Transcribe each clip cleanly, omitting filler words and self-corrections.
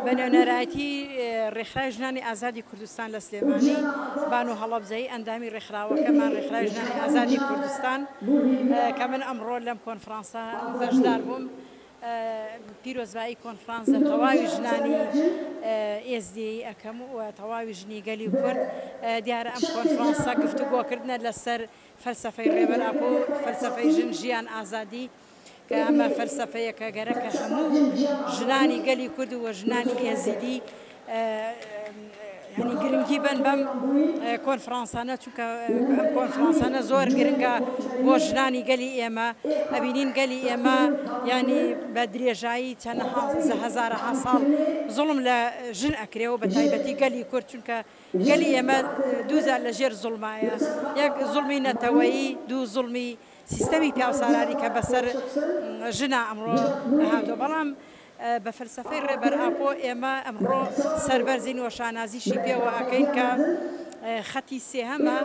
بە نوێنەرایەتی ڕێکخراوی ژنانی ئازادی کوردستان لە سلێمانی، بانو هەڵەبجەیی ئەندامی ڕێکخراوەکەمان ڕێکخراوی ژنانی ئازادی کوردستان کە من ئەمڕۆ لەم کۆنفرانسە بەشدار بووم، پیرۆزبایی کۆنفرانس لە تەواوی ژنانی ئێزدیی ئەکەم و تەواوی ژنی گەلی کورد. دیارە ئەم کۆنفرانسە گفتوگۆکردنە لەسەر فەلسەفەی ڕێبەر ئاپۆ، فەلسەفەی ژن ژیان ئازادی، کە ئەمە فەلسەفەیەکە گەرەکە هەموو ژنانی گەلی کورد و ژنانی ئێزیدی یانی گرنگی بن بەم کۆنفرانسانە، چونکە ئەم کۆنفرانسانە زۆر گرنگە بۆ ژنانی گەلی ئێمە. ئەبینین گەلی ئێمە ینی بە درێژایی چەندەها هەزارەها ساڵ زوڵم لە ژن ئەکرێ و بە تایبەتی گەلی کورد، چونکە گەلی ئێمە دووجار لە ژێر زوڵمایە، یەک زوڵمی نەتەوەیی، دوو زوڵمی سیستەمی پیاوسالاری کە بەسەر ژنا ئەمڕۆ هاتووە. بەڵام بە فەلسەفەی ڕێبەر ئاپۆ ئێمە ئەمڕۆ سەربەرزین و شانازیشی پێوە ئەکەین کە خەتی سێهەمە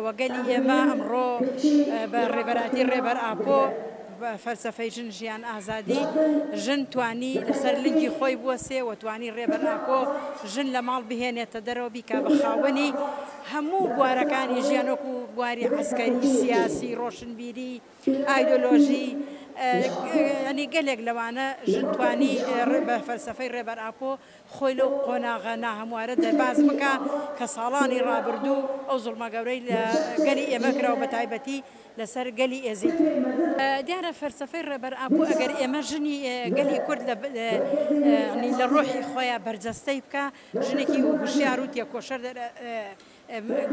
و گەلی ئێمە ئەمڕۆ بە ڕێبەراتی ڕێبەر ئاپۆ بە فەلسەفەی ژن ژیان ئازادی ژن توانی لەسەر لنگی خۆی بوەسێ و توانی ڕێبەر ئاپۆ ژن لە ماڵ بهێنێتە دەرەوە بیکا بە خاوەنی هەموو بوارەکانی ژیان وەکو بواری عەسکەری، سیاسی، ڕۆشنبیری، ئایدۆلۆژی، یانی گەلێک لەوانە ژن توانی بە فەلسەفەی ڕێبەر ئاپۆ خۆی لەو قۆناغە ناهەموارە دەرباز بکا کە ساڵانی ڕابردوو ئەو زوڵمە گەورەی لە گەلی ئێمە کرا و بەتایبەتی لەسەر گەلی ئێزیدی. دیارە فەلسەفەی ڕێبەر ئاپۆ ئەگەر ئێمە ژنی گەلی کورد لە ڕۆحی خۆیا بەرجەستەی بکا، ژنێکی هوشیار و تێکۆشەر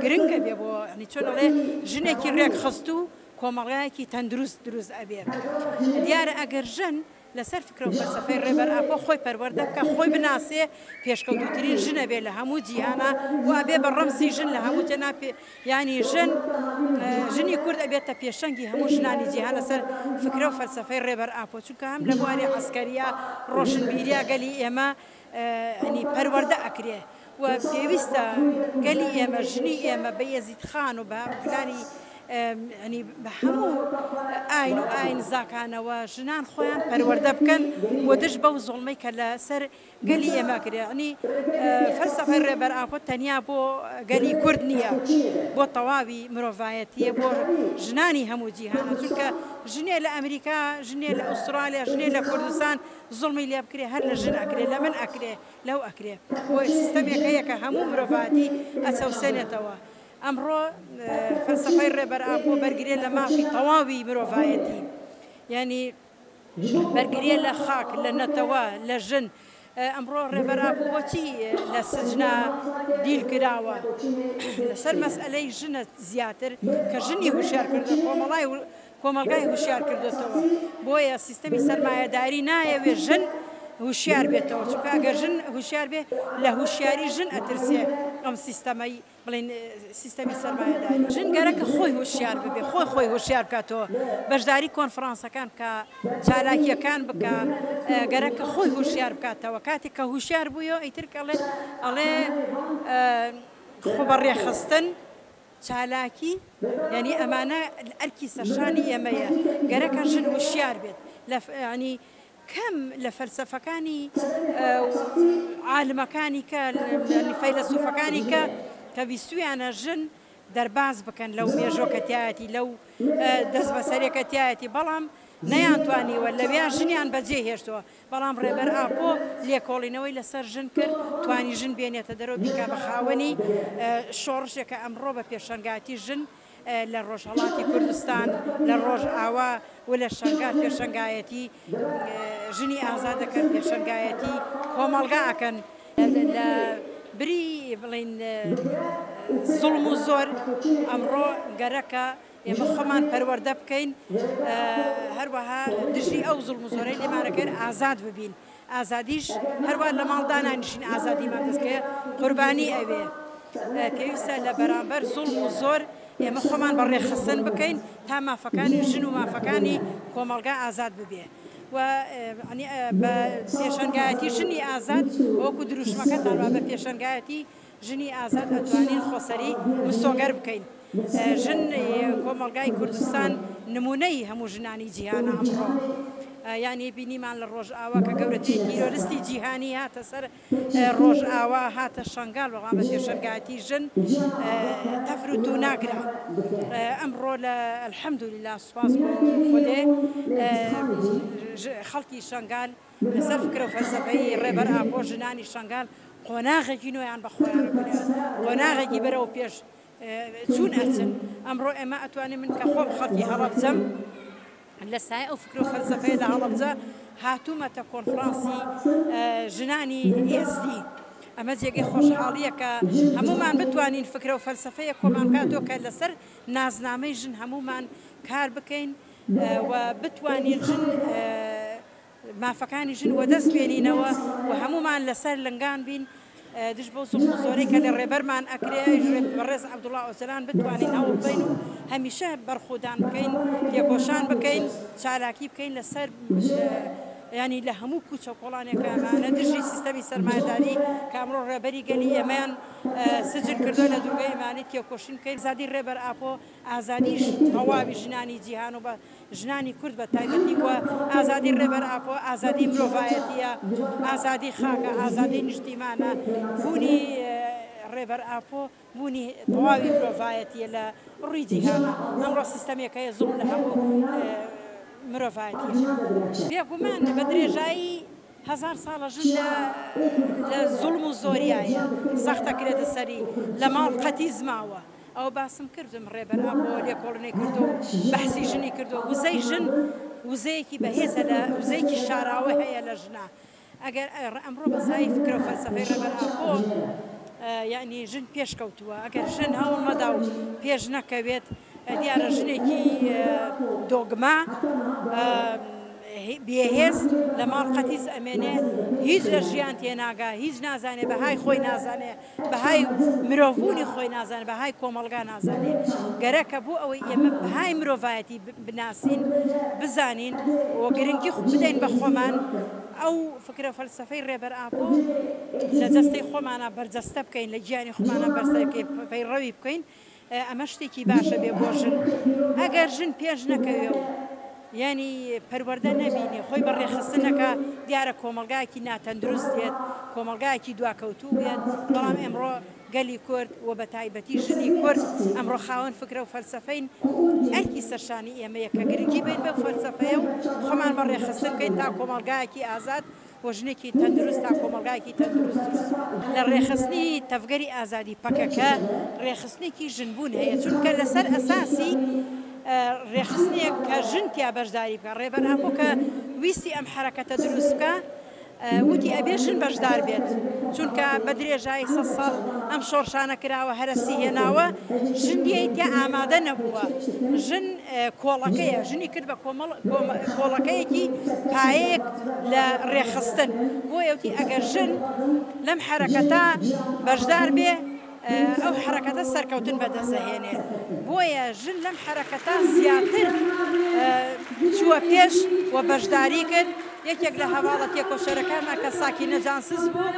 گرنگە بێ بۆ ینی چۆن ئەڵێ ژنێکی ڕێکخستوو کۆمەڵگایەکی تەندروست دروست ئەبێ. دیارە ئەگەر ژن لەسەر فکرە و فەلسەفەی ڕێبەر ئاپۆ خۆی پەروەردە بکا، خۆی بناسێ، پێشکەوتووترین ژن ئەبێ لە هەموو جیهانا و ئەبێ بە ڕەمزی ژن لە هەموو جێنا پێ یانی ژن ژنی کورد ئەبێتە پێشەنگی هەموو ژنانی جیهان لەسەر فکرە و فەلسەفەی ڕێبەر ئاپۆ، چونکە هەم لە بواری عەسکەرییا، ڕۆشنبیرییا گەلی ئێمە ینی پەروەردە ئەکرێ و پێویستە گەلی ئێمە ژنی ئێمە بە ئێزیدخان و بە پلانی ینی بە هەموو ئاین و ئاینزاکانەوە ژنان خۆیان پەروەردە بکەن و دژ بەو زوڵمەی کە لەسەر گەلی ئێمە کرێ. ینی فەلسەفەی ڕێبەر ئاپۆ تەنیا بۆ گەلی کورد نییە، بۆ تەواوی مرۆڤایەتیە، بۆ ژنانی هەموو جیهانە. چونکە ژنێ لە ئەمریکا، ژنێ لە ئوسترالیا، ژنێ لە کوردستان زوڵمی لێ بکرێ هەر لە ژن ئەکرێ، لە من ئەکرێ، لەو ئەکرێ. بۆیە سیستەمێک هەیە کە هەموو مرۆڤایەتی ئەچەوسێنێتەوە. ئەمڕۆ فەلسەفەی ڕێبەر ئاپۆ بەرگریە لە مافی تەواوی مرۆڤایەتی. یانی بەرگریە لە خاک، لە نەتەوە، لە ژن. ئەمڕۆ ڕێبەر ئاپۆ بۆچی لە سجنا دیل کراوە؟ لەسەر مەسئەلەی ژنە زیاتر کە ژنی هوشیار کردووە، کۆمەڵای کۆمەڵگای هوشیار کردۆتەوە، بۆیە سیستەمی سەرمایەداری نایەوێ ژن هوشیار بێتەوە، چونکە ئەگەر ژن هوشیار بێ لە هوشیاری ژن ئەترسێ ئەم سیستەمەی بڵێن سیستەمی سەرمایەداری. ژن گەرەکە خۆی هوشیار ببێ، خۆی خۆی هوشیار بکاتەوە، بەشداری کۆنفرانسەکان بکا، چالاکیەکان بکا، گەرەکە خۆی هوشیار بکاتەوە، کاتێک کە هوشیار بوویەوە ئیتر ئەڵێ ئەڵێ خۆبەڕێخستن چالاکی، یانی ئەمانە ئەرکی سەرشانی ئێمەیە، گەرەکە ژن وشیار بێت لە یانی کەم لە فەلسەفەکانی عالمەکانی کە فەیلەسوفەکانی کە کە ویستویانە ژن دەرباز بکەن لەو مێژۆ کە تایەتی لەو دەستبەسەرێکە تایەتی، بەڵام نەیانتوانیوە لەویا ژنیان بەجێ هێشتووە. بەڵام ڕێبەر ئاپۆ لێکۆڵینەوەی لەسەر ژن کرد، توانی ژن بێنێتە دەرەوە بیکا بە خاوەنی شۆڕشێک کە ئەمڕۆ بە پێشەنگاتی ژن لە ڕۆژهەڵاتی کوردستان، لە ڕۆژئاوا و لە شەنگال پێشەنگایەتی ژنی ئازاد دەکەن، پێشەنگایەتی کۆمەڵگا ئەکەن. لە بری بڵێین زوڵم و زۆر ئەمڕۆ گەرەکە ئێمە خۆمان پەروەردە بکەین، هەروەها دژی ئەو زوڵم و زۆرەی لێمان ئەکەن ئازاد ببین، ئازادیش هەروا لە ماڵ دانانیشین ئازادیمان دەست کەوێ قوربانی ئەوێ. پێویستە لە بەرامبەر زوڵم و زۆر ئێمە خۆمان بە ڕێکخستن بکەین تا مافەکانی ژن و مافەکانی کۆمەڵگا ئازاد ببێ و بە پێشەنگایەتی ژنی ئازاد وەکو دروشمەکەتان وا بە پێشەنگایەتی ژنی ئازاد ئەتوانین خۆسەری مسۆگەر بکەین. ژن کۆمەڵگای کوردستان نمونەی هەموو ژنانی جیهانە ئەمڕۆ. یانی بینیمان لە ڕۆژئاوا کە گەورەترین تیرۆرستی جیهانی هاتە سەر ڕۆژئاوا هاتە شەنگال بەڵام بە پێشەنگایەتی ژن تەفر و تونا کرا. ئەمڕۆ لە الحمدللە سوپاس بۆ خودێ خەڵکی شەنگال لەسەر فکرە و فەلسەفەی ڕێبەر ئاپۆ ژنانی شەنگال قۆناغێکی نوێیان بە خۆیان بنێ، قۆناغێکی بەرەو پێش چوون ئەچن. ئەمڕۆ ئێمە ئەتوانین من کە خۆم خەڵکی هەڵەبجەم لە سایە ئەو فکر و فەلسەفەیە لە هەڵەبجە هاتوومەتە کۆنفرانسی ژنانی ئێزدی. ئەمە جێگەی خۆشحاڵییە کە هەموومان بتوانین فکرە و فەلسەفەیەک کۆمان بکاتەوە کە لەسەر نازنامەی ژن هەموومان کار بکەین و بتوانین ژن مافەکانی ژن وەدەست بێنینەوە و هەموومان لەسەر لنگان بین دژ بەو زوڵم و زۆرەی کە لە ڕێبەرمان ئەکرێ ئەویش بەڕێز عەبدوڵا ئۆجەلان بتوانین هەوڵ بەین و هەمیشە بەرخۆدان بکەین تێکۆشان بکەین چالاکی بکەین لەسەر ینی لە هەموو کوچە و کۆڵانێکامانە دژی سیستەمی سەرمایەداری کە ئەمڕۆ ڕێبەری گەلی ئێمەیان سجن کردووە لە دوورگەی ئیمانی تێکۆشین بکەین ئازادی ڕێبەر ئاپۆ ئازادی تەواوی ژنانی جیهان و بە ژنانی کورد بە تایبەتی و ئازادی ڕێبەر ئاپۆ ئازادی مرۆڤایەتیە، ئازادی خاکە، ئازادی نیشتیمانە، بوونی ڕێبەر ئاپۆ بوونی تەواوی مرۆڤایەتیە لە ڕووی جیهانە. ئەمڕۆ سیستەمێک هەیە زوڵم لە هەموو مرۆڤایەتی ئەکات. بێگومان بە درێژایی هەزار ساڵە ژن لە زوڵم و زۆریایە، زەخت ئەکرێتە سەری، لە ماڵ قەتیس ماوە. ئەوە باسم کردم ڕێبەر ئاپۆ لێکۆڵینەی کردووە و بەحسی ژنی کردووە، وزەی ژن وزەیەکی بەهێزە لە وزەیەکی شاراوە هەیە لە ژنا ئەگەر ئەمڕۆ بە سای فکرە و فەلسەفەی ڕێبەر ئاپۆ یعنی ژن پێشکەوتووە ئەگەر ژن هەوڵ نەدا و پێش نەکەوێت دیارە ژنێکی دۆگما بێهێز لە ماڵ قەتیس ئەمێنێ هیچ لە ژیان تێناگا هیچ نازانێ بەهای خۆی نازانێ بەهای مرۆڤبوونی خۆی نازانێت، بەهای کۆمەڵگا نازانێت، گەرەکە بۆ ئەوەی ئێمە بەهای مرۆڤایەتی بناسین، بزانین و گرنگی بدەین بە خۆمان، ئەو فکرە فەلسەفەی ڕێبەر ئاپۆ لە جەستەی خۆمانا بەرجەستە بکەین، لە گیانی خۆمانا بەرجەستە بکەین، پەیڕەوی بکەین، ئەمە شتێکی باشە بێ بۆ ژن ئەگەر ژن پێش نەکەوێ و یانی پەروەردە نەبینێ خۆی بە ڕێکخستن نەکا دیارە کۆمەڵگایەکی ناتەندروست دێت کۆمەڵگایەکی دواکەوتوو بێت بەڵام ئێمڕۆ گەلی کورد و بە تایبەتی ژنی کورد ئەمڕۆ خاوەن فکرە و فەلسەفەین ئەرکی سەرشانی ئێمەیە کە گرنگی بین بەو فەلسەفەیە و خۆمان بە ڕێکخستن بکەین تا کۆمەڵگایەکی ئازاد و ژنێکی تەندروست تا کۆمەڵگایەکی تەندروست دروست بێت. لە ڕێکخستنی تەڤگەری ئازادی پەکەکە ڕێکخستنێکی ژنبوون هەیە، چونکە لەسەر ئەساسی ڕێکخستنێک کە ژن تیا بەشداری بکات، ڕێبەر ئاپۆ کە ویستی ئەم حەرەکەتە دروست بکا وتی ئەبێ ژن بەشدار بێت، چونکە بە درێژایی سەد ساڵ ئەم شۆڕشانە کراوە هەرەسی هێناوە، ژن لێی تیا ئامادە نەبووە، ژن کۆڵەکەیە، ژنی کرد بە کۆڵەکەیەکی پایەیەک لە ڕێکخستن، بۆیە وتی ئەگەر ژن لەم حەرەکەتە بەشدار بێ ئەو حەرەکەتە سەرکەوتن بەدەست دەهێنێ، بۆیە ژن لەم حەرەکەتە زیاتر چووە پێش و بەشداری کرد. یەکێک لە هەڤاڵە تێکۆشەرەکانمان کە ساکینە جانسز بوو،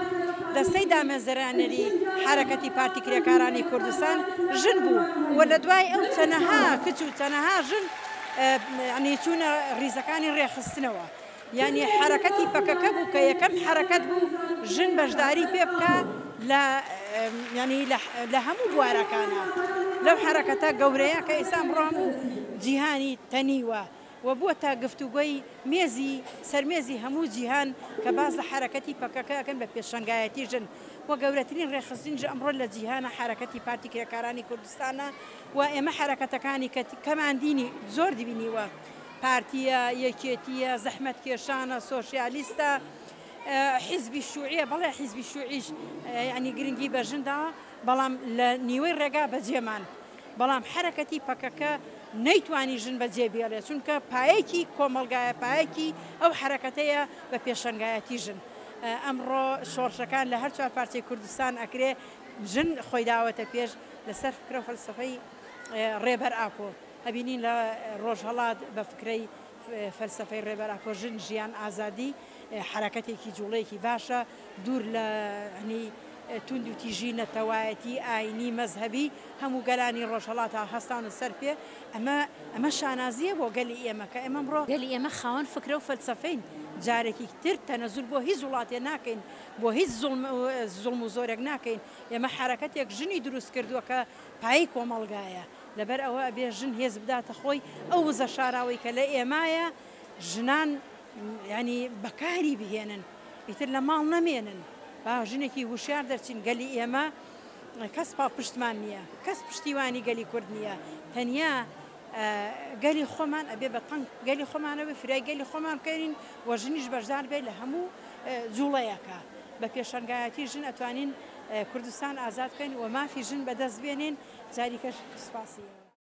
دەستەی دامەزرانەری حەرەکەتی پارتی کرێکارانی کوردستان ژن بوو و لە دوای ئەو چەنەها کچ و چەنەها ژن یانی چوونە ڕیزەکانی ڕێکخستنەوە. یانی حەرەکەتی پەکەکە بوو کە یەکەم حەرەکەت بوو ژن بەشداری پێ بکا لە یانی لە هەموو بوارەکانا لەو حەرەکەتە گەورەیە کە ئێستا ئەمڕۆ هەموو جیهانی تەنیوە. و بووەتە گفتوگۆی مێزی سەر مێزی هەموو جیهان کە باس لە حەرەکەتی پەکەکە ئەکەن بە پێشەنگایەتی ژن و گەورەترین ڕێکخستنیش ئەمڕۆ لە جیهانا حەرەکەتی پارتی کرێکارانی کوردستانە و ئێمە حەرەکەتەکانی کە کەمان دینی زۆر دبینیوە پارتیە یەکێتیە زەحمەتکێشانە سۆشیالیستە حیزبی شوعیە بەڵێ حیزبی شوعیش یانی گرنگی بە ژن داوە بەڵام لە نیوەی ڕێگا بەجێمان بەڵام حەرەکەتی پەکەکە نەیتوانی ژن بەجێ بێڵێ چونکە پایەکی کۆمەڵگایە پایەکی ئەو حەرەکەتەیە بە پێشەنگایەتی ژن ئەمڕۆ شۆڕشەکان لە هەر چوار پارچەی کوردستان ئەکرێ ژن خۆی داوەتە پێش لەسەر فکرە و فەلسەفەی ڕێبەر ئاپۆ ئەبینین لە ڕۆژهەڵات بە فکرەی فەلسەفەی ڕێبەر ئاپۆ ژن ژیان ئازادی حەرەکەتێکی جوڵەیەکی باشە دوور لە هەنی. توندوتیژی نەتەوایەتی، ئاینی، مەزهەبی هەموو گەلانی ڕۆژهەڵات هەستاونە سەر پێ، ئەمە ئەمە شانازییە بۆ گەلی ئێمە کە ئێمە ئەمڕۆ گەلی ئێمە خاوەن فکرە و فەلسەفەین، جارێکی تر تەنەزول بۆ هیچ وڵاتێ ناکەین، بۆ هیچ زوڵم و زۆرێک ناکەین، ئێمە حەرەکەتێک ژنی دروست کردووە کە پایەی کۆمەڵگایە، لەبەر ئەوە ئەبێ ژن هێز بداتە خۆی، ئەو وزە شاراوەی کە لە ئێمایە ژنان یانی بەکاری بهێنن، ئیتر لە ماڵ نەمێنن، با ژنێکی هوشیار دەرچین، گەلی ئێمە کەس پاڵپشتمان نییە، کەس پشتیوانی گەلی کورد نییە، تەنیا گەلی خۆمان ئەبێ بە تەنگ گەلی خۆمانەوە فرای گەلی خۆمان بکەین و ژنیش بەشدار بێت لە هەموو جوڵەیەکە. بە پێشەنگایەتی ژن ئەتوانین کوردستان ئازاد بکەین و مافی ژن بەدەست بێنین. جاریکەش سوپاسی.